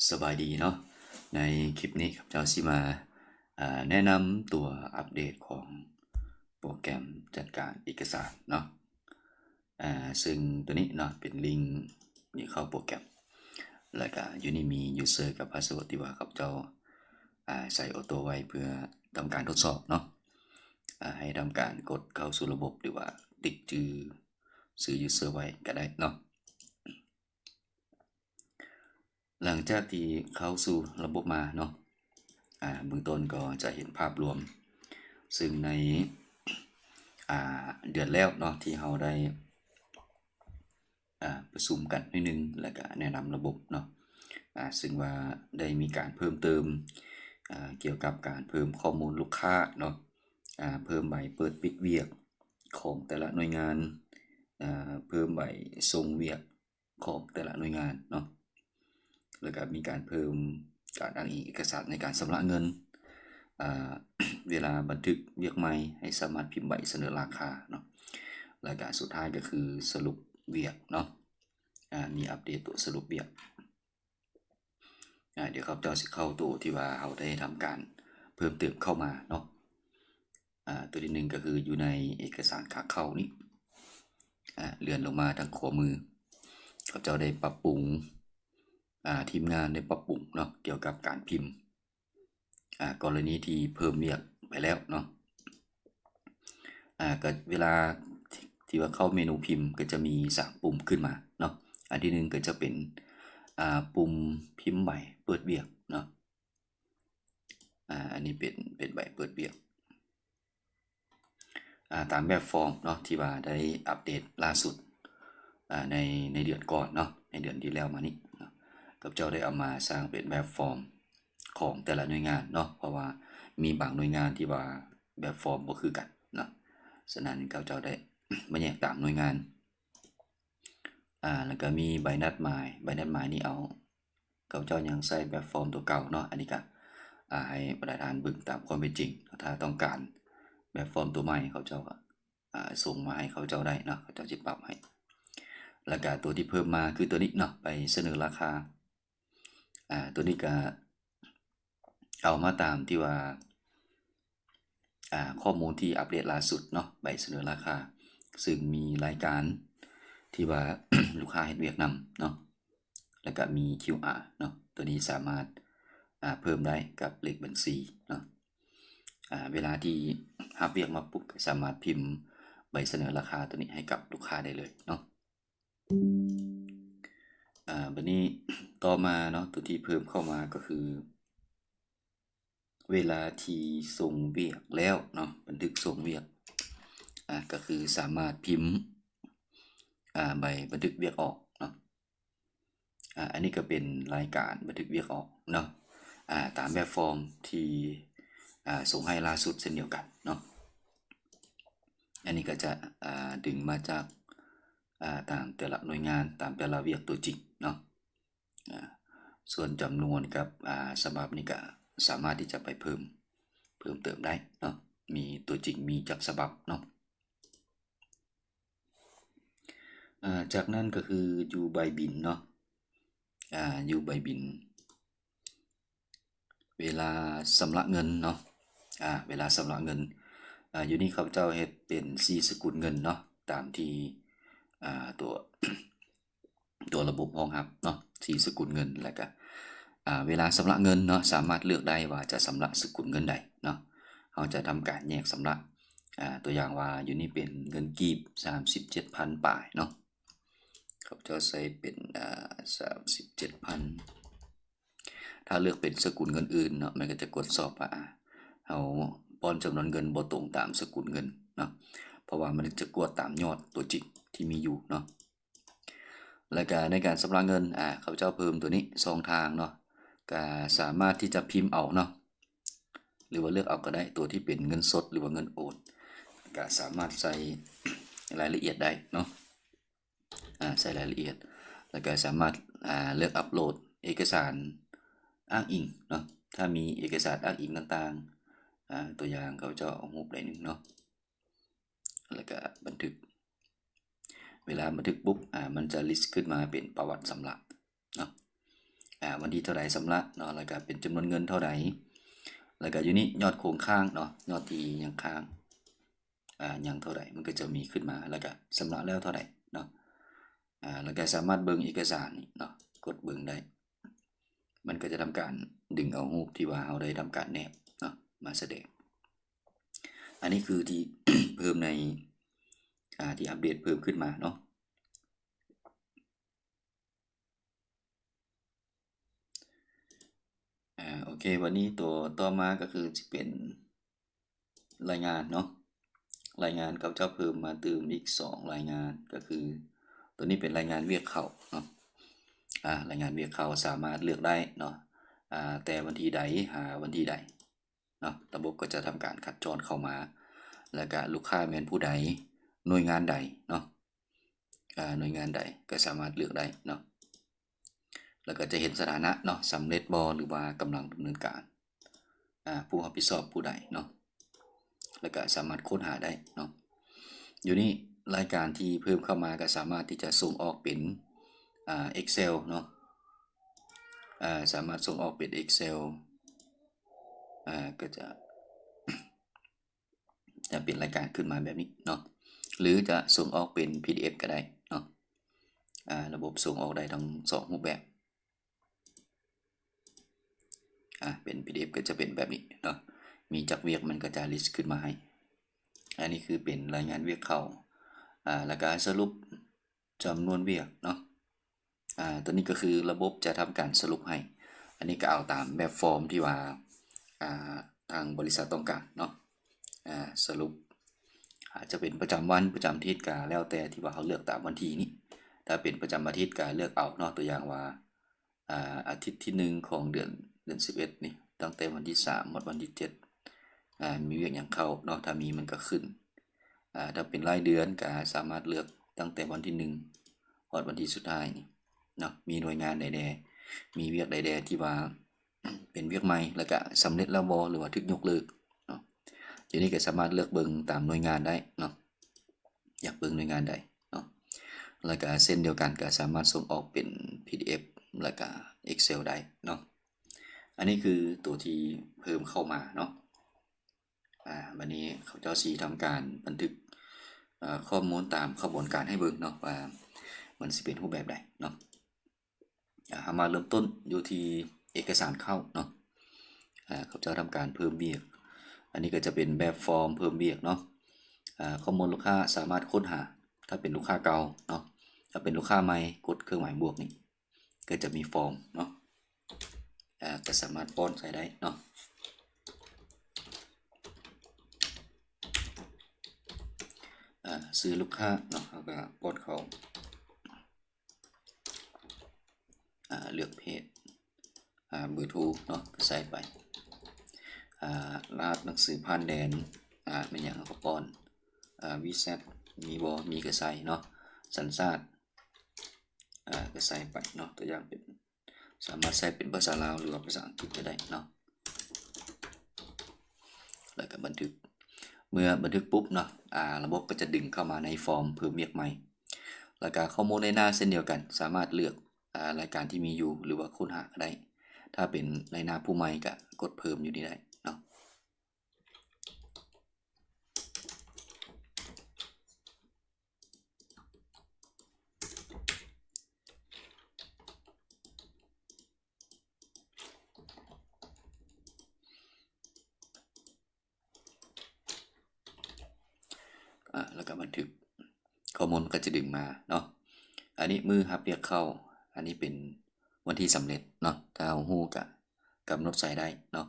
ສະບາຍດີເນາະ, ໃນຄລິບນີ້ຂ້າພະເຈົ້າຊິມາ ອາ ແນະນຳຕົວອັບເດດຂອງໂປຣແກຣມຈັດການເອກະສານເນາະ. ອາ ເຊິ່ງຕົວນີ້ເນາະ ເປັນລິງນີ້ເຂົ້າໂປຣແກຣມ ແລ້ວກະຢູ່ນີ້ມີ user ກັບ password ທີ່ວ່າຂ້າພະເຈົ້າ ອາ ໃສ່ auto ໄວ້ເພື່ອທຳການທົດສອບເນາະ, ອາ ໃຫ້ທຳການກົດເຂົ້າສູ່ລະບົບ ຫຼືວ່າຕິກຈື່ຊື່ user ໄວ້ກະໄດ້ເນາະ. ຫຼັງຈາກທີ່ເຂົ້າສູ່ລະບົບມາເນາະ, ອາ ເບື້ອງຕົ້ນກໍຈະເຫັນພາບລວມ ເຊິ່ງໃນ ອາ ເດືອນແລ້ວເນາະ ທີ່ເຮົາໄດ້ ອາ ປະຊຸມກັນໜ້ອຍໜຶ່ງ ແລ້ວກະແນະນຳລະບົບເນາະ, ອາ ເຊິ່ງວ່າໄດ້ມີການເພີ່ມເຕີມ ອາ ກ່ຽວກັບການເພີ່ມຂໍ້ມູນລູກຄ້າເນາະ, ອາ ເພີ່ມໃບເປີດປິດວຽກຂອງແຕ່ລະໜ່ວຍງານ, ອາ ເພີ່ມໃບສົ່ງວຽກ ຂອງແຕ່ລະໜ່ວຍງານເນາະ, ແລ້ວກະມີການເພີ່ມການອ້າງອີງເອກະສານໃນການຊຳລະເງິນ, ອາ ເວລາບັນທຶກວຽກໃໝ່ໃຫ້ສາມາດພິມໃບສະເໜີລາຄາເນາະ, ແລ້ວກະສຸດທ້າຍກໍຄືສະຫຼຸບວຽກເນາະ, ອາ ມີອັບເດດຕົວສະຫຼຸບວຽກ. ອາ ດຽວຂ້າພະເຈົ້າຊິເຂົ້າໂຕທີ່ວ່າເຮົາໄດ້ທຳການເພີ່ມເຕີມເຂົ້າມາເນາະ. ອາ ຕົວທີໜຶ່ງກໍຄືຢູ່ໃນເອກະສານຂາເຂົ້ານີ້, ອາ ເລື່ອນລົງມາທາງຂວາມື, ເຂົາເຈົ້າໄດ້ປັບປຸງ, ອາ ທີມງານໄດ້ປັບປຸງເນາະ ກ່ຽວກັບການພິມ, ອາ ກໍລະນີທີ່ເພີ່ມວຽກໄປແລ້ວເນາະ, ອາ ກໍເວລາທີ່ວ່າເຂົ້າເມນູພິມກໍຈະມີສາມປຸ່ມຂຶ້ນມາເນາະ. ອັນທີໜຶ່ງກໍຈະເປັນ ອາ ປຸ່ມພິມໃບເປີດວຽກເນາະ. ອາ ອັນນີ້ເປັນ ເປັນໃບເປີດວຽກ ອາ ຕາມແບບຟອມເນາະ ທີ່ວ່າໄດ້ອັບເດດລ່າສຸດ ອາ ໃນ ໃນເດືອນກ່ອນເນາະ, ໃນເດືອນທີ່ແລ້ວມານີ້ເນາະ, ຂ້າພະເຈົ້າໄດ້ເອົາມາສ້າງເປັນແບບຟອມຂອງແຕ່ລະໜ່ວຍງານເນາະ, ເພາະວ່າມີບາງໜ່ວຍງານທີ່ວ່າແບບຟອມບໍ່ຄືກັນເນາະ, ສະນັ້ນຂ້າພະເຈົ້າໄດ້ມາແຍກຕາມໜ່ວຍງານ. ອາ ແລ້ວກໍມີໃບນັດໝາຍ, ໃບນັດໝາຍນີ້ເອົາ ເຂົາເຈົ້າຍັງໃຊ້ແບບຟອມຕົວເກົ່າເນາະ, ອັນນີ້ກະ ອາ ໃຫ້ບັນດາທ່ານເບິ່ງຕາມຄວາມເປັນຈິງ. ຖ້າຕ້ອງການແບບຟອມຕົວໃໝ່ ເຂົາເຈົ້າກະ ອາ ສົ່ງມາໃຫ້ເຂົາເຈົ້າໄດ້ເນາະ, ເຂົາເຈົ້າຊິປັບໃຫ້. ແລ້ວກະຕົວທີ່ເພີ່ມມາຄືຕົວນີ້ເນາະ, ໃບສະເໜີລາຄາ. ອາ ຕົວນີ້ກະເອົາມາຕາມທີ່ວ່າ ອາ ຂໍ້ມູນທີ່ອັບເດດລ່າສຸດເນາະ, ໃບສະເໜີລາຄາ, ເຊິ່ງມີລາຍການທີ່ວ່າ ລູກຄ້າເຮັດວຽກນຳເນາະ, ແລ້ວກະມີຄິວອາເນາະ, ຕົວນີ້ສາມາດ ອາ ເພີ່ມໄດ້ກັບເລກບັນຊີເນາະ. ອາ ເວລາທີ່ຮັບວຽກມາປຸບ ກໍສາມາດພິມໃບສະເໜີລາຄາຕົວນີ້ໃຫ້ກັບລູກຄ້າໄດ້ເລີຍເນາະ. ອາ ບັດນີ້ຕໍ່ມາເນາະ, ຕົວທີ່ເພີ່ມເຂົ້າມາກໍຄື ເວລາທີ່ສົ່ງວຽກແລ້ວເນາະ, ບັນທຶກສົ່ງວຽກ ອາ ກໍຄືສາມາດພິມ ອາ ໃບບັນທຶກວຽກອອກເນາະ. ອາ ອັນນີ້ກໍເປັນລາຍການບັນທຶກວຽກອອກເນາະ, ອາ ຕາມແບບຟອມທີ່ ອາ ສົ່ງໃຫ້ລ່າສຸດເຊັ່ນດຽວກັນເນາະ. ອັນນີ້ກໍຈະ ອາ ດຶງມາຈາກ ອາ ຕາມແຕ່ລະໜ່ວຍງານ, ຕາມແຕ່ລະວຽກຕົວຈິງເນາະ. ອາ ສ່ວນຈຳນວນກັບ ອາ ສະບັບນີ້ກະສາມາດທີ່ຈະໄປເພີ່ມ ເພີ່ມເຕີມໄດ້ເນາະ, ມີຕົວຈິງມີຈັກສະບັບເນາະ. ອາ ຈາກນັ້ນກໍຄືຢູ່ໃບບິນເນາະ, ອາ ຢູ່ໃບບິນ ເວລາຊຳລະເງິນເນາະ, ອາ ເວລາຊຳລະເງິນ ອາ ຢູ່ນີ້ຂ້າພະເຈົ້າເຮັດເປັນສີ່ສະກຸນເງິນເນາະ, ຕາມທີ່ ອາ ຕົວ ຕົວລະບົບຮອງຮັບເນາະ, ສີ່ສະກຸນເງິນ. ແລ້ວກະ ອາ ເວລາຊຳລະເງິນເນາະ, ສາມາດເລືອກໄດ້ວ່າຈະຊຳລະສະກຸນເງິນໃດເນາະ, ເຮົາຈະທຳການແຍກຊຳລະ. ອາ ຕົວຢ່າງວ່າຢູ່ນີ້ເປັນເງິນກີບ ສາມສິບເຈັດພັນປາຍເນາະ, ເຂົາເຈົ້າໃສ່ເປັນ ອາ ສາມສິບເຈັດພັນ. ຖ້າເລືອກເປັນສະກຸນເງິນອື່ນເນາະ, ມັນກໍຈະກວດສອບວ່າ ອາ ເຮົາປ້ອນຈຳນວນເງິນບໍ່ຕົງຕາມສະກຸນເງິນເນາະ, ເພາະວ່າມັນຈະກວດຕາມຍອດຕົວຈິງທີ່ມີຢູ່ເນາະ. ແລ້ວກະໃນການຊຳລະເງິນ ອາ ເຂົາເຈົ້າເພີ່ມຕົວນີ້ ຊ່ອງທາງເນາະ, ກະສາມາດທີ່ຈະພິມເອົາເນາະ ຫຼືວ່າເລືອກເອົາກໍໄດ້, ຕົວທີ່ເປັນເງິນສົດ ຫຼືວ່າເງິນໂອນ ກະສາມາດໃສ່ລາຍລະອຽດໄດ້ເນາະ. ອາ ໃສ່ລາຍລະອຽດ ແລ້ວກະສາມາດ ອາ ເລືອກອັບໂຫຼດເອກະສານອ້າງອີງເນາະ, ຖ້າມີເອກະສານອ້າງອີງຕ່າງໆ ອາ ຕົວຢ່າງເຂົາເຈົ້າເອົາຮູບໃດໜຶ່ງເນາະ, ແລ້ວກະບັນທຶກ. ເວລາບັນທຶກປຸບ ອາ ມັນຈະລິດຂຶ້ນມາເປັນປະຫວັດຊຳລະເນາະ. ອາ ວັນທີເທົ່າໃດຊຳລະເນາະ ແລ້ວກະເປັນຈຳນວນເງິນເທົ່າໃດ ແລ້ວກະຢູ່ນີ້ຍອດຄົງຄ້າງເນາະ ຍອດທີ່ຍັງຄ້າງ ອາ ຍັງເທົ່າໃດ ມັນກໍຈະມີຂຶ້ນມາ ແລ້ວກະຊຳລະແລ້ວເທົ່າໃດເນາະ ອາ ແລ້ວກະສາມາດເບິ່ງເອກະສານນີ້ເນາະ ກົດເບິ່ງໄດ້ ມັນກໍຈະທຳການດຶງເອົາຮູບທີ່ວ່າເຮົາໄດ້ທຳການແນບເນາະ ມາສະແດງ. ອັນນີ້ຄືທີ່ເພີ່ມໃນ ອາ ທີ່ອັບເດດເພີ່ມຂຶ້ນມາເນາະ. ອາ ໂອເຄ ບັດນີ້ຕົວຕໍ່ມາກໍຄືຊິເປັນລາຍງານເນາະ ລາຍງານເຂົາເຈົ້າເພີ່ມມາຕື່ມອີກສອງລາຍງານ ກໍຄືຕົວນີ້ເປັນລາຍງານວຽກເຂົ້າເນາະ ອາ ລາຍງານວຽກເຂົ້າສາມາດເລືອກໄດ້ເນາະ ອາ ແຕ່ວັນທີໃດຫາວັນທີໃດ ເນາະ ລະບົບກໍຈະທຳການຄັດຈອນເຂົ້າມາ ແລ້ວກະລູກຄ້າແມ່ນຜູ້ໃດ ໜ່ວຍງານໃດເນາະ ອາ ໜ່ວຍງານໃດກໍສາມາດເລືອກໄດ້ເນາະ ແລ້ວກໍຈະເຫັນສະຖານະເນາະ ສຳເລັດບໍ່ ຫຼືວ່າກຳລັງດຳເນີນການ ອາ ຜູ້ຮັບຜິດຊອບຜູ້ໃດເນາະ ແລ້ວກໍສາມາດຄົ້ນຫາໄດ້ເນາະ. ຢູ່ນີ້ລາຍການທີ່ເພີ່ມເຂົ້າມາກໍສາມາດທີ່ຈະສົ່ງອອກເປັນ ອາ Excel ເນາະ ອາ ສາມາດສົ່ງອອກເປັນ Excel ອາ ກໍຈະ ຈະເປັນລາຍການຂຶ້ນມາແບບນີ້ເນາະ ຫຼືຈະສົ່ງອອກເປັນ PDF ກໍໄດ້ເນາະ ອາ ລະບົບສົ່ງອອກໄດ້ທັງສອງຮູບແບບ ອາ ເປັນ PDF ກໍຈະເປັນແບບນີ້ເນາະ ມີຈັກວຽກມັນກໍຈະ list ຂຶ້ນມາໃຫ້. ອັນນີ້ຄືເປັນລາຍງານວຽກເຂົ້າ ອາ ແລ້ວກໍສະຫຼຸບຈຳນວນວຽກເນາະ ອາ ຕົວນີ້ກໍຄືລະບົບຈະທຳການສະຫຼຸບໃຫ້ ອັນນີ້ກໍເອົາຕາມແບບຟອມທີ່ວ່າ ອາ ທາງບໍລິສັດຕ້ອງການເນາະ ອາ ສະຫຼຸບ ອາດຈະເປັນປະຈຳວັນ ປະຈຳອາທິດ ກໍແລ້ວແຕ່ທີ່ວ່າເຮົາເລືອກຕາມວັນທີນີ້ ຖ້າເປັນປະຈຳອາທິດກໍເລືອກເອົາເນາະ ຕົວຢ່າງວ່າ ອາ ອາທິດທີໜຶ່ງຂອງເດືອນ ເດືອນສິບເອັດນີ້ ຕັ້ງແຕ່ວັນທີສາມຮອດວັນທີເຈັດ ອາ ມີວຽກຫຍັງເຂົ້າເນາະ ຖ້າມີມັນກໍຂຶ້ນ ອາ ຖ້າເປັນລາຍເດືອນກໍສາມາດເລືອກຕັ້ງແຕ່ວັນທີໜຶ່ງຮອດວັນທີສຸດທ້າຍນີ້ເນາະ ມີໜ່ວຍງານໃດແດ່ ມີວຽກໃດແດ່ທີ່ວ່າເປັນວຽກໃໝ່ ແລ້ວກະສຳເລັດແລ້ວບໍ່ ຫຼືວ່າຖືກຍົກເລີກເນາະ. ດຽວນີ້ກໍສາມາດເລືອກເບິ່ງຕາມໜ່ວຍງານໄດ້ເນາະ ຢາກເບິ່ງໜ່ວຍງານໃດເນາະ ແລ້ວກະເຊັ່ນດຽວກັນກໍສາມາດສົ່ງອອກເປັນ PDF ແລ້ວກະ Excel ໄດ້ເນາະ. ອັນນີ້ຄືຕົວທີ່ເພີ່ມເຂົ້າມາເນາະ. ອາ ບັດນີ້ເຂົາເຈົ້າຊິທຳການບັນທຶກ ເອີ ຂໍ້ມູນຕາມຂະບວນການໃຫ້ເບິ່ງເນາະ ວ່າມັນຊິເປັນຮູບແບບໃດເນາະ. ອາ ເຮົາມາເລີ່ມຕົ້ນຢູ່ທີ່ເອກະສານເຂົ້າເນາະ. ອາ ເຂົາເຈົ້າທຳການເພີ່ມວຽກ ອັນນີ້ກໍຈະເປັນແບບຟອມເພີ່ມວຽກເນາະ. ອາ ຂໍ້ມູນລູກຄ້າສາມາດຄົ້ນຫາ ຖ້າເປັນລູກຄ້າເກົ່າເນາະ, ຖ້າເປັນລູກຄ້າໃໝ່ ກົດເຄື່ອງໝາຍບວກນີ້ ກໍຈະມີຟອມເນາະ ອາ ກໍສາມາດປ້ອນໃສ່ໄດ້ເນາະ. ອາ ຊື່ລູກຄ້າເນາະ ເຮົາກໍປ້ອນເຂົ້າ ອາ ເລືອກເພດ ອາ ເບີໂທເນາະ ກໍໃສ່ໄປ ອາ ລະຫັດໜັງສືຜ່ານແດນ ອາ ແມ່ນຫຍັງ ເຮົາກໍປ້ອນ ອາ ວີແຊັດ ມີບໍ່ ມີກໍໃສ່ເນາະ ສັນຊາດ ອາ ກໍໃສ່ໄປເນາະ ຕົວຢ່າງເປັນ ສາມາດໃຊ້ເປັນພາສາລາວ ຫຼືວ່າພາສາອັງກິດກໍໄດ້ເນາະ ແລ້ວກໍບັນທຶກ. ເມື່ອບັນທຶກປຸບເນາະ ອາ ລະບົບກໍຈະດຶງເຂົ້າມາໃນຟອມເພີ່ມວຽກໃໝ່ ແລ້ວກໍຂໍ້ມູນໃນໜ້າເຊັ່ນດຽວກັນ ສາມາດເລືອກ ອາ ລາຍການທີ່ມີຢູ່ ຫຼືວ່າຄົ້ນຫາກໍໄດ້. ຖ້າເປັນໃນໜ້າຜູ້ໃໝ່ກໍກົດເພີ່ມຢູ່ນີ້ໄດ້ເນາະ. ອາ ແລ້ວກໍບັນທຶກ ຂໍ້ມູນມັນກໍຈະດຶງມາເນາະ. ອັນນີ້ມື້ຮັບວຽກເຂົ້າ ອັນນີ້ເປັນວັນທີສຳເລັດເນາະ ຖ້າເຮົາຮູ້ກະກຳນົດໃສ່ໄດ້ເນາະ.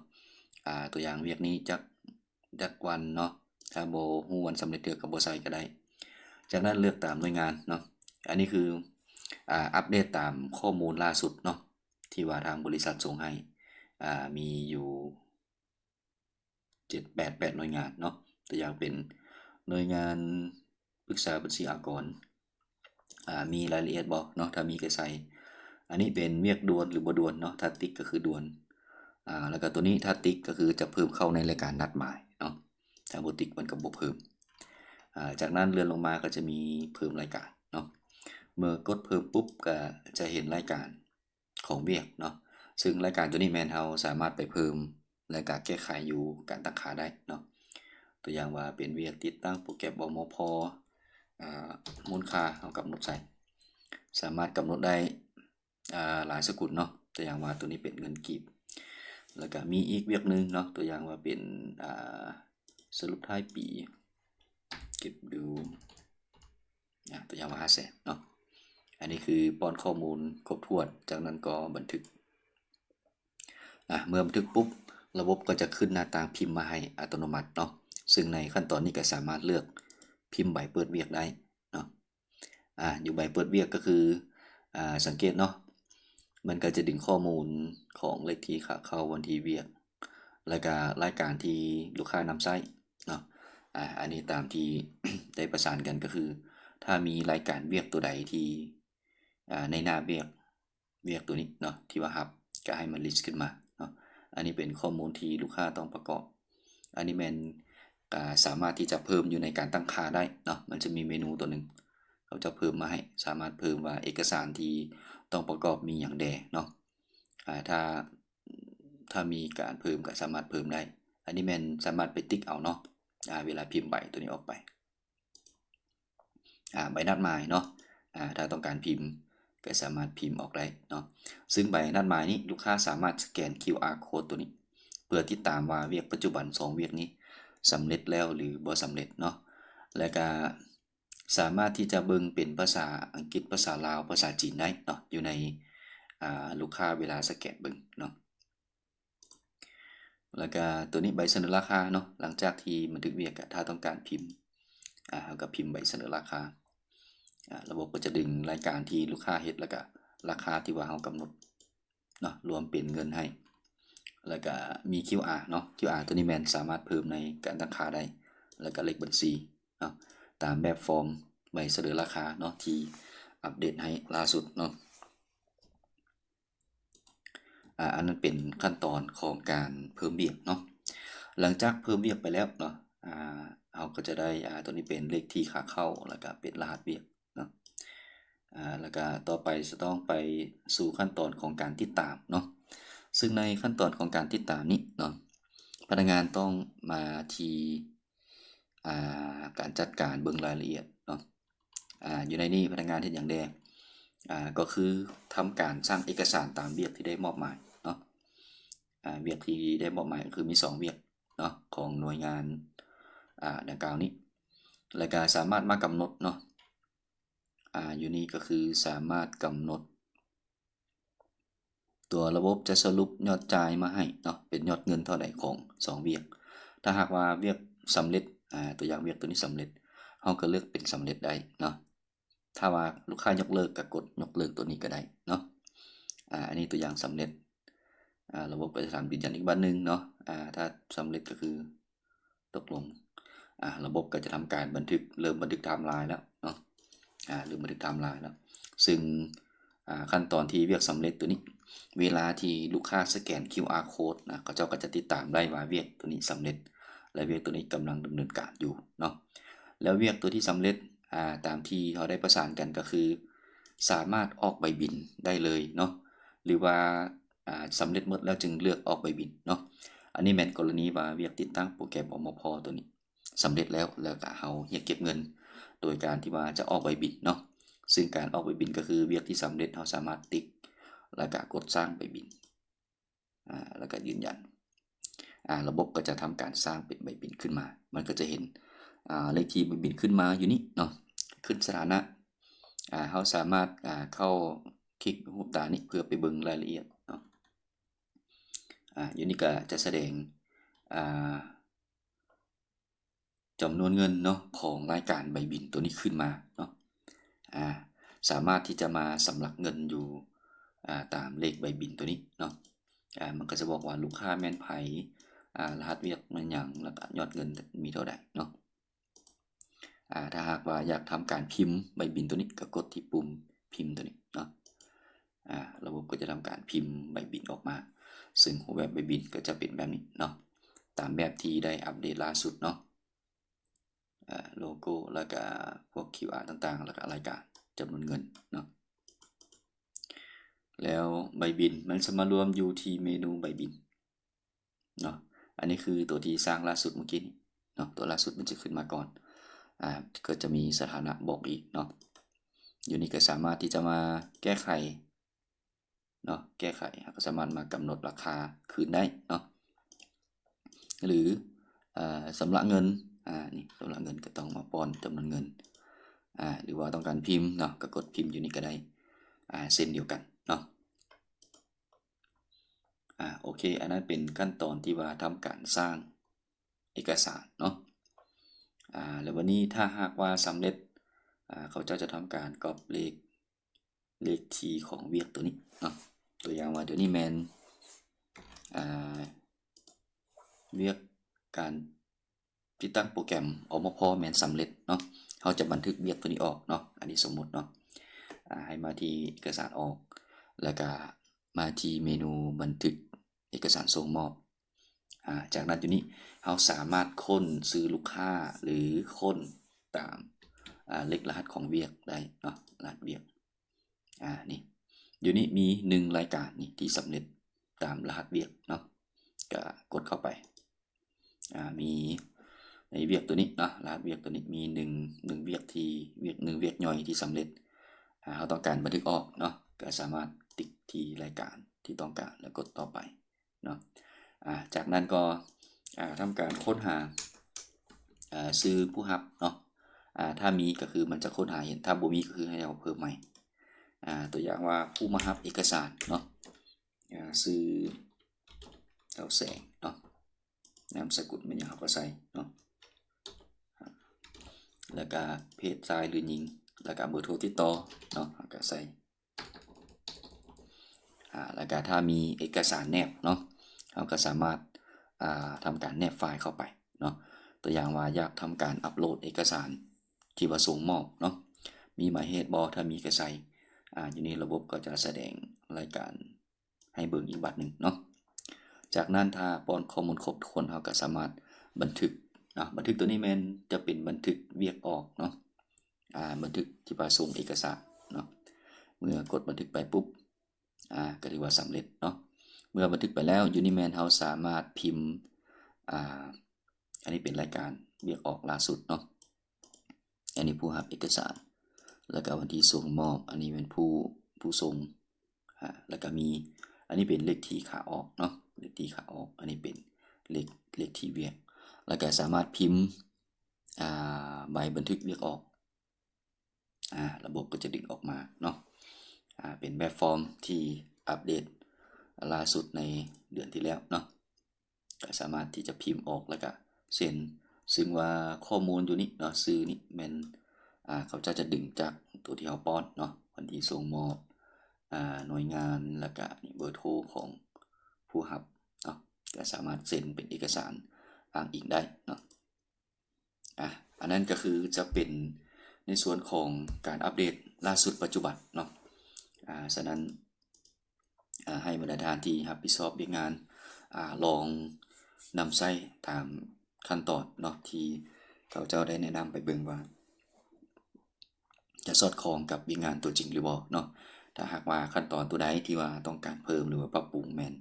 ອາ ຕົວຢ່າງວຽກນີ້ຈັກ ຈັກວັນເນາະ ຖ້າບໍ່ຮູ້ວັນສຳເລັດເທື່ອກໍບໍ່ໃສ່ກໍໄດ້. ຈາກນັ້ນເລືອກຕາມໜ່ວຍງານເນາະ. ອັນນີ້ຄື ອາ ອັບເດດຕາມຂໍ້ມູນລ່າສຸດເນາະ ທີ່ວ່າທາງບໍລິສັດສົ່ງໃຫ້ ອາ ມີຢູ່ ເຈັດ ແປດ ແປດໜ່ວຍງານເນາະ. ຕົວຢ່າງເປັນໜ່ວຍງານປຶກສາບັນຊີອາກອນ ອາ ມີລາຍລະອຽດບໍ່ເນາະ ຖ້າມີກໍໃສ່. ອັນນີ້ເປັນວຽກດ່ວນ ຫຼື ບໍ່ດ່ວນເນາະ ຖ້າຕິກກໍຄືດ່ວນ ອາ ແລ້ວກໍຕົວນີ້ຖ້າຕິກກໍຄືຈະເພີ່ມເຂົ້າໃນລາຍການນັດໝາຍເນາະ ຖ້າບໍ່ຕິກມັນກໍບໍ່ເພີ່ມ. ອາ ຈາກນັ້ນເລື່ອນລົງມາກໍຈະມີເພີ່ມລາຍການເນາະ. ເມື່ອກົດເພີ່ມປຸບກໍຈະເຫັນລາຍການ ຂອງວຽກເນາະ ເຊິ່ງລາຍການໂຕນີ້ແມ່ນເຮົາສາມາດໄປເພີ່ມ ແລະກະແກ້ໄຂຢູ່ການຕັ້ງຄ່າໄດ້ເນາະ. ຕົວຢ່າງວ່າເປັນວຽກຕິດຕັ້ງໂປຣແກຣມ ອມພ ອາ ມູນຄ່າເຮົາກຳນົດໃສ່ ສາມາດກຳນົດໄດ້ ອາ ຫຼາຍສະກຸນເນາະ. ຕົວຢ່າງວ່າໂຕນີ້ເປັນເງິນກີບ ແລ້ວກະມີອີກວຽກໜຶ່ງເນາະ ຕົວຢ່າງວ່າເປັນ ອາ ສະຫຼຸບທ້າຍປີ ເກັບດູ ອາ ຕົວຢ່າງວ່າຫ້າແສນເນາະ. ອັນນີ້ຄືປ້ອນຂໍ້ມູນຄົບຖ້ວນ ຈາກນັ້ນກໍບັນທຶກ. ອາ ເມື່ອບັນທຶກປຸບ ລະບົບກໍຈະຂຶ້ນໜ້າຕ່າງພິມມາໃຫ້ອັດຕະໂນມັດເນາະ. ເຊິ່ງໃນຂັ້ນຕອນນີ້ກໍສາມາດເລືອກພິມໃບເປີດວຽກໄດ້ເນາະ. ອາ ຢູ່ໃບເປີດວຽກກໍຄື ອາ ສັງເກດເນາະ ມັນກໍຈະດຶງຂໍ້ມູນຂອງເລກທີຂາເຂົ້າ ວັນທີວຽກ ແລ້ວກະລາຍການທີ່ລູກຄ້ານຳໃຊ້ເນາະ. ອາ ອັນນີ້ຕາມທີ່ໄດ້ປະສານກັນ ກໍຄືຖ້າມີລາຍການວຽກຕົວໃດທີ່ ອາ ໃນໜ້າວຽກ ວຽກຕົວນີ້ເນາະ ທີ່ວ່າຮັບ ກະໃຫ້ມັນລິດຂຶ້ນມາເນາະ. ອັນນີ້ເປັນຂໍ້ມູນທີ່ລູກຄ້າຕ້ອງປະກອບ. ອັນນີ້ແມ່ນ ກະສາມາດທີ່ຈະເພີ່ມຢູ່ໃນການຕັ້ງຄ່າໄດ້ເນາະ. ມັນຈະມີເມນູຕົວໜຶ່ງ ເຂົາຈະເພີ່ມມາໃຫ້ ສາມາດເພີ່ມວ່າເອກະສານທີ່ຕ້ອງປະກອບມີຫຍັງແດ່ເນາະ. ອາ ຖ້າ ຖ້າມີການເພີ່ມກໍສາມາດເພີ່ມໄດ້. ອັນນີ້ແມ່ນສາມາດໄປຕິກເອົາເນາະ ອາ ເວລາພິມໃບຕົວນີ້ອອກໄປ. ອາ ໃບນັດໝາຍເນາະ ອາ ຖ້າຕ້ອງການພິມກໍສາມາດພິມອອກໄດ້ເນາະ. ເຊິ່ງໃບນັດໝາຍນີ້ ລູກຄ້າສາມາດສະແກນຄິວອາໂຄດຕົວນີ້ ເພື່ອຕິດຕາມວ່າວຽກປັດຈຸບັນສອງວຽກນີ້ສຳເລັດແລ້ວ ຫຼື ບໍ່ສຳເລັດເນາະ. ແລ້ວກະ ສາມາດທີ່ຈະເບິ່ງເປັນພາສາອັງກິດ, ພາສາລາວ, ພາສາຈີນໄດ້ເນາະ ຢູ່ໃນ ອາ ລູກຄ້າເວລາສະແກນເບິ່ງເນາະ. ແລ້ວກະຕົວນີ້ໃບສະເໜີລາຄາເນາະ ຫຼັງຈາກທີ່ບັນທຶກວຽກ ກະຖ້າຕ້ອງການພິມ ອາ ເຮົາກະພິມໃບສະເໜີລາຄາ. ອາ ລະບົບກໍຈະດຶງລາຍການທີ່ລູກຄ້າເຮັດ ແລ້ວກະລາຄາທີ່ວ່າເຮົາກຳນົດ ເນາະ ລວມເປັນເງິນໃຫ້ ແລ້ວກະມີຄິວອາເນາະ. ຄິວອາຕົວນີ້ແມ່ນສາມາດເພີ່ມໃນການຕັ້ງຄ່າໄດ້ ແລ້ວກະເລກບັນຊີເນາະ ຕາມແບບຟອມໃບສະເໜີລາຄາເນາະ ທີ່ອັບເດດໃຫ້ລ່າສຸດເນາະ. ອາ ອັນນັ້ນເປັນຂັ້ນຕອນຂອງການເພີ່ມວຽກເນາະ. ຫຼັງຈາກເພີ່ມວຽກໄປແລ້ວເນາະ ອາ ເຮົາກໍຈະໄດ້ ອາ ຕົວນີ້ເປັນເລກທີຂາເຂົ້າ ແລ້ວກະເປັນລະຫັດວຽກ ເນາະ. ອາ ແລ້ວກະຕໍ່ໄປຈະຕ້ອງໄປສູ່ຂັ້ນຕອນຂອງການຕິດຕາມເນາະ. ເຊິ່ງໃນຂັ້ນຕອນຂອງການຕິດຕາມນີ້ເນາະ ພະນັກງານຕ້ອງມາທີ່ ອາ ການຈັດການເບິ່ງລາຍລະອຽດເນາະ. ອາ ຢູ່ໃນນີ້ພະນັກງານເຮັດຫຍັງແດ່? ອາ ກໍຄືທຳການສ້າງເອກະສານຕາມວຽກທີ່ໄດ້ມອບໝາຍເນາະ. ອາ ວຽກທີ່ໄດ້ມອບໝາຍກໍຄືມີສອງວຽກເນາະ ຂອງໜ່ວຍງານ ອາ ດັ່ງກ່າວນີ້ ແລ້ວກະສາມາດມາກຳນົດເນາະ. ອາ ຢູ່ນີ້ກໍຄືສາມາດກຳນົດ ຕົວລະບົບຈະສະຫຼຸບຍອດຈ່າຍມາໃຫ້ເນາະ ເປັນຍອດເງິນເທົ່າໃດຂອງສອງວຽກ. ຖ້າຫາກວ່າວຽກສຳເລັດ ອາ ຕົວຢ່າງວຽກຕົວນີ້ສຳເລັດ ເຮົາກໍເລືອກເປັນສຳເລັດໄດ້ເນາະ. ຖ້າວ່າລູກຄ້າຍົກເລີກ ກໍກົດຍົກເລີກຕົວນີ້ກໍໄດ້ເນາະ. ອາ ອັນນີ້ຕົວຢ່າງສຳເລັດ ອາ ລະບົບກໍຈະຖາມຢືນຢັນອີກບາດໜຶ່ງເນາະ. ອາ ຖ້າສຳເລັດກໍຄື ຕົກລົງ ອາ ລະບົບກໍຈະທຳການບັນທຶກ ເລີ່ມບັນທຶກໄທມລາຍແລ້ວເນາະ. ອາ ເລີ່ມບັນທຶກໄທມລາຍແລ້ວ ເຊິ່ງ ອາ ຂັ້ນຕອນທີ່ວຽກສຳເລັດຕົວນີ້ ເວລາທີ່ລູກຄ້າສະແກນຄິວອາໂຄດນະ ເຂົາເຈົ້າກໍຈະຕິດຕາມໄດ້ວ່າວຽກຕົວນີ້ສຳເລັດ ແລະ ວຽກຕົວນີ້ກຳລັງດຳເນີນການຢູ່ເນາະ. ແລ້ວວຽກຕົວທີ່ສຳເລັດ ອາ ຕາມທີ່ເຮົາໄດ້ປະສານກັນກໍຄື ສາມາດອອກໃບບິນໄດ້ເລີຍເນາະ ຫຼືວ່າ ອາ ສຳເລັດໝົດແລ້ວຈຶ່ງເລືອກອອກໃບບິນເນາະ. ອັນນີ້ແມ່ນກໍລະນີວ່າວຽກຕິດຕັ້ງໂປຣແກຣມ ອມພ ຕົວນີ້ສຳເລັດແລ້ວ ແລ້ວກະເຮົາຮຽກເກັບເງິນໂດຍການທີ່ວ່າຈະອອກໃບບິນເນາະ. ເຊິ່ງການອອກໃບບິນກໍຄືວຽກທີ່ສຳເລັດ ເຮົາສາມາດຕິກ ແລ້ວກະກົດສ້າງໃບບິນ ອາ ແລ້ວກະຢືນຢັນ. ອາ ລະບົບກໍຈະທຳການສ້າງເປັນໃບບິນຂຶ້ນມາ ມັນກໍຈະເຫັນ ອາ ເລກທີໃບບິນຂຶ້ນມາຢູ່ນີ້ເນາະ ຂຶ້ນສະຖານະ. ອາ ເຮົາສາມາດ ອາ ເຂົ້າຄລິກຮູບຕານີ້ເພື່ອໄປເບິ່ງລາຍລະອຽດເນາະ. ອາ ຢູ່ນີ້ກໍຈະສະແດງ ອາ ຈຳນວນເງິນເນາະ ຂອງລາຍການໃບບິນຕົວນີ້ຂຶ້ນມາເນາະ. ອາ ສາມາດທີ່ຈະມາສຳລັກເງິນຢູ່ ອາ ຕາມເລກໃບບິນຕົວນີ້ເນາະ. ອາ ມັນກໍຈະບອກວ່າລູກຄ້າແມ່ນໃຜ ອາ ລະຫັດວຽກແມ່ນຫຍັງ ແລ້ວກະຍອດເງິນມີເທົ່າໃດເນາະ. ອາ ຖ້າຫາກວ່າຢາກທຳການພິມໃບບິນຕົວນີ້ ກໍກົດທີ່ປຸ່ມພິມຕົວນີ້ເນາະ. ອາ ລະບົບກໍຈະທຳການພິມໃບບິນອອກມາ ເຊິ່ງຮູບແບບໃບບິນກໍຈະເປັນແບບນີ້ເນາະ ຕາມແບບທີ່ໄດ້ອັບເດດລ່າສຸດເນາະ. ອາ ໂລໂກ້ ແລ້ວກະພວກຄິວອາຕ່າງໆ ແລ້ວກະລາຍການ ຈຳນວນເງິນເນາະ. ແລ້ວໃບບິນມັນຈະມາລວມຢູ່ທີ່ເມນູໃບບິນເນາະ. ອັນນີ້ຄືຕົວທີ່ສ້າງລ່າສຸດເມື່ອກີ້ນີ້ເນາະ, ຕົວລ່າສຸດມັນຈະຂຶ້ນມາກ່ອນ ອາ ກໍຈະມີສະຖານະບອກອີກເນາະ. ຢູ່ນີ້ກໍສາມາດທີ່ຈະມາແກ້ໄຂ ເນາະ ແກ້ໄຂ ເຮົາກໍສາມາດມາກຳນົດລາຄາຄືນໄດ້ເນາະ ຫຼື ເອີ ຊຳລະເງິນ ອາ ນີ້ ຊຳລະເງິນກໍຕ້ອງມາປ້ອນຈຳນວນເງິນ ອາ ຫຼືວ່າຕ້ອງການພິມເນາະ ກໍກົດພິມຢູ່ນີ້ກໍໄດ້ ອາ ເຊັ່ນດຽວກັນເນາະ. ອາ ໂອເຄ ອັນນັ້ນເປັນຂັ້ນຕອນທີ່ວ່າທຳການສ້າງເອກະສານເນາະ. ອາ ແລ້ວບັດນີ້ຖ້າຫາກວ່າສຳເລັດ ອາ ເຂົາເຈົ້າຈະທຳການກັອບເລກ ເລກທີຂອງວຽກຕົວນີ້ເນາະ. ຕົວຢ່າງວ່າຕົວນີ້ແມ່ນ ອາ ວຽກການຕິດຕັ້ງໂປຣແກຣມ ອມພ ແມ່ນສຳເລັດເນາະ, ເຮົາຈະບັນທຶກວຽກຕົວນີ້ອອກເນາະ. ອັນນີ້ສົມມຸດເນາະ ອາ ໃຫ້ມາທີ່ເອກະສານອອກ ແລ້ວກະມາທີ່ເມນູບັນທຶກເອກະສານສົ່ງມອບ. ອາ ຈາກນັ້ນຢູ່ນີ້ເຮົາສາມາດຄົ້ນຊື່ລູກຄ້າ ຫຼື ຄົ້ນຕາມ ອາ ເລກລະຫັດຂອງວຽກໄດ້ເນາະ, ລະຫັດວຽກ. ອາ ນີ້ ຢູ່ນີ້ມີໜຶ່ງລາຍການນີ້ທີ່ສຳເລັດຕາມລະຫັດວຽກເນາະ, ກະກົດເຂົ້າໄປ. ອາ ມີໃນວຽກຕົວນີ້ເນາະ, ລະຫັດວຽກຕົວນີ້ມີໜຶ່ງ ໜຶ່ງວຽກທີ່ ວຽກ ໜຶ່ງວຽກຍ່ອຍທີ່ສຳເລັດ. ອາ ເຮົາຕ້ອງການບັນທຶກອອກເນາະ, ກະສາມາດຕິກທີ່ລາຍການທີ່ຕ້ອງການ ແລ້ວກົດຕໍ່ໄປ. ເນາະ. ອາ ຈາກນັ້ນກໍ ອາ ທຳການຄົ້ນຫາ ອາ ຊື່ຜູ້ຮັບເນາະ. ອາ ຖ້າມີກໍຄືມັນຈະຄົ້ນຫາເຫັນ, ຖ້າບໍ່ມີກໍຄືໃຫ້ເຮົາເພີ່ມໃໝ່. ອາ ຕົວຢ່າງວ່າຜູ້ມາຮັບເອກະສານເນາະ, ອາ ຊື່ທ້າວແສງເນາະ, ນາມສະກຸນແມ່ນຫຍັງເຮົາກໍໃສ່ເນາະ, ແລ້ວກະເພດຊາຍ ຫຼື ຍິງ, ແລ້ວກະເບີໂທຕິດຕໍ່ເນາະ ເຮົາກະໃສ່. ອາ ແລ້ວກະຖ້າມີເອກະສານແນບເນາະ, ເຮົາກໍສາມາດ ອາ ທຳການແນບໄຟລ໌ເຂົ້າໄປເນາະ. ຕົວຢ່າງວ່າຢາກທຳການອັບໂຫຼດເອກະສານທີ່ວ່າສົ່ງມອບເນາະ, ມີໝາຍເຫດບໍ່? ຖ້າມີກໍໃສ່. ອາ ຢູ່ນີ້ລະບົບກໍຈະສະແດງລາຍການໃຫ້ເບິ່ງອີກບາດໜຶ່ງເນາະ. ຈາກນັ້ນຖ້າປ້ອນຂໍ້ມູນຄົບທຸກຄົນ ເຮົາກໍສາມາດບັນທຶກເນາະ, ບັນທຶກຕົວນີ້ແມ່ນຈະເປັນບັນທຶກວຽກອອກເນາະ. ອາ ບັນທຶກທີ່ວ່າສົ່ງເອກະສານເນາະ. ເມື່ອກົດບັນທຶກໄປປຸບ ອາ ກໍຖືວ່າສຳເລັດເນາະ. ເມື່ອບັນທຶກໄປແລ້ວ ຢູ່ນີ້ແມ່ນເຮົາສາມາດພິມ ອາ ອັນນີ້ເປັນລາຍການວຽກອອກລ່າສຸດເນາະ, ອັນນີ້ຜູ້ຮັບເອກະສານ ແລ້ວກໍວັນທີສົ່ງມອບ, ອັນນີ້ແມ່ນຜູ້ ຜູ້ສົ່ງ. ອາ ແລ້ວກໍມີ ອັນນີ້ເປັນເລກທີຂາອອກເນາະ, ເລກທີຂາອອກ, ອັນນີ້ເປັນເລກ ເລກທີວຽກ. ແລ້ວກໍສາມາດພິມ ອາ ໃບບັນທຶກວຽກອອກ, ອາ ລະບົບກໍຈະດຶງອອກມາເນາະ. ອາ ເປັນແບບຟອມທີ່ອັບເດດລ່າສຸດໃນເດືອນທີ່ແລ້ວເນາະ. ກໍສາມາດທີ່ຈະພິມອອກ ແລ້ວກະເຊັນ, ຊຶ່ງວ່າຂໍ້ມູນຢູ່ນີ້ເນາະ, ຊື່ນີ້ແມ່ນ ອາ ເຂົາເຈົ້າຈະດຶງຈາກຕົວທີ່ເຮົາປ້ອນເນາະ, ວັນທີສົ່ງມອບ, ອາ ໜ່ວຍງານ, ແລ້ວກະນີ້ເບີໂທຂອງຜູ້ຮັບເນາະ, ກໍສາມາດເຊັນເປັນເອກະສານອ້າງອີງໄດ້ເນາະ. ອາ ອັນນັ້ນກໍຄືຈະເປັນໃນສ່ວນຂອງການອັບເດດລ່າສຸດປັດຈຸບັນເນາະ. ອາ ສະນັ້ນ ອາ ໃຫ້ບັນດາທ່ານທີ່ຮັບຜິດຊອບວຽກງານ ອາ ລອງນຳໃຊ້ຕາມຂັ້ນຕອນເນາະ ທີ່ເຂົາເຈົ້າໄດ້ແນະນຳໄປເບິ່ງວ່າ ຈະສອດຄ່ອງກັບວຽກງານຕົວຈິງຫຼືບໍ່ເນາະ. ຖ້າຫາກວ່າຂັ້ນຕອນຕົວໃດທີ່ວ່າຕ້ອງການເພີ່ມ ຫຼືວ່າປັບປຸງ ແມ່ນ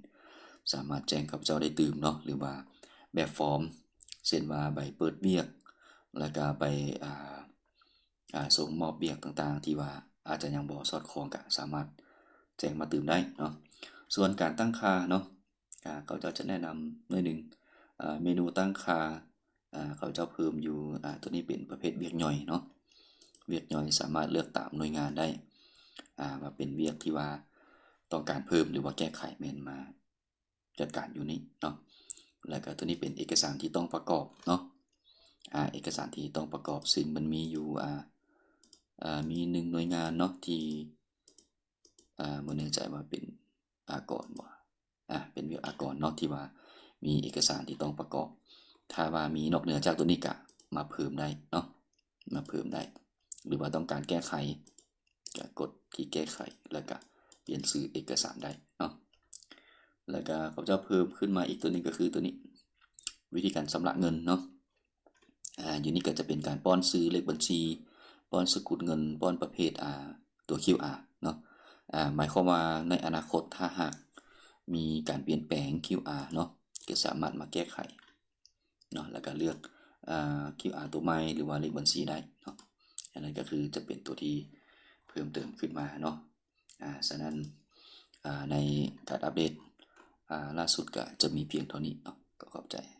ສາມາດແຈ້ງຂ້າພະເຈົ້າໄດ້ຕື່ມເນາະ, ຫຼືວ່າແບບຟອມ ເຊັ່ນວ່າໃບເປີດວຽກ ແລ້ວກະໃບ ອາ ອາ ສົ່ງມອບວຽກຕ່າງໆ ທີ່ວ່າອາດຈະຍັງບໍ່ສອດຄ່ອງ ກະສາມາດແຈ້ງມາຕື່ມໄດ້ເນາະ. ສ່ວນການຕັ້ງຄ່າເນາະ ອາ ເຂົາເຈົ້າຈະແນະນຳໜ້ອຍໜຶ່ງ ອາ ເມນູຕັ້ງຄ່າ ອາ ເຂົາເຈົ້າເພີ່ມຢູ່ ອາ ຕົວນີ້ເປັນປະເພດວຽກຍ່ອຍເນາະ, ວຽກຍ່ອຍສາມາດເລືອກຕາມໜ່ວຍງານໄດ້ ອາ ວ່າເປັນວຽກທີ່ວ່າຕ້ອງການເພີ່ມ ຫຼືວ່າແກ້ໄຂ ແມ່ນມາຈັດການຢູ່ນີ້ເນາະ. ແລ້ວກໍຕົວນີ້ເປັນເອກະສານທີ່ຕ້ອງປະກອບເນາະ, ອາ ເອກະສານທີ່ຕ້ອງປະກອບ ຊຶ່ງມັນມີຢູ່ ອາ ອາ ມີໜຶ່ງໜ່ວຍງານເນາະ ທີ່ ອາ ບໍ່ແນ່ໃຈວ່າເປັນ ອາກອນບໍ່ ອາ ເປັນວຽກອາກອນເນາະ ທີ່ວ່າມີເອກະສານທີ່ຕ້ອງປະກອບ. ຖ້າວ່າມີນອກເໜືອຈາກຕົວນີ້ກະມາເພີ່ມໄດ້ເນາະ, ມາເພີ່ມໄດ້ ຫຼືວ່າຕ້ອງການແກ້ໄຂ ກະກົດທີ່ແກ້ໄຂ ແລ້ວກະປ່ຽນຊື່ເອກະສານໄດ້ເນາະ. ແລ້ວກະເຂົາເຈົ້າເພີ່ມຂຶ້ນມາອີກຕົວໜຶ່ງ ກໍຄືຕົວນີ້ ວິທີການຊຳລະເງິນເນາະ. ອາ ຢູ່ນີ້ກໍຈະເປັນການປ້ອນຊື່ເລກບັນຊີ, ປ້ອນສະກຸນເງິນ, ປ້ອນປະເພດ ອາ ຕົວຄິວອາເນາະ. ອາ ໝາຍຄວາມວ່າໃນອະນາຄົດ ຖ້າຫາກມີການປ່ຽນແປງ ຄິວອາ ເນາະ ກໍສາມາດມາແກ້ໄຂເນາະ ແລ້ວກໍເລືອກ ອາ ຄິວອາ ຕົວໃໝ່ ຫຼືວ່າເລກບັນຊີໄດ້ເນາະ. ອັນນັ້ນກໍຄືຈະເປັນຕົວທີ່ເພີ່ມເຕີມຂຶ້ນມາເນາະ. ອາ ສະນັ້ນ ອາ ໃນການອັບເດດ ອາ ລ່າສຸດກໍຈະມີພຽງເທົ່ານີ້ເນາະ. ກໍຂອບໃຈ.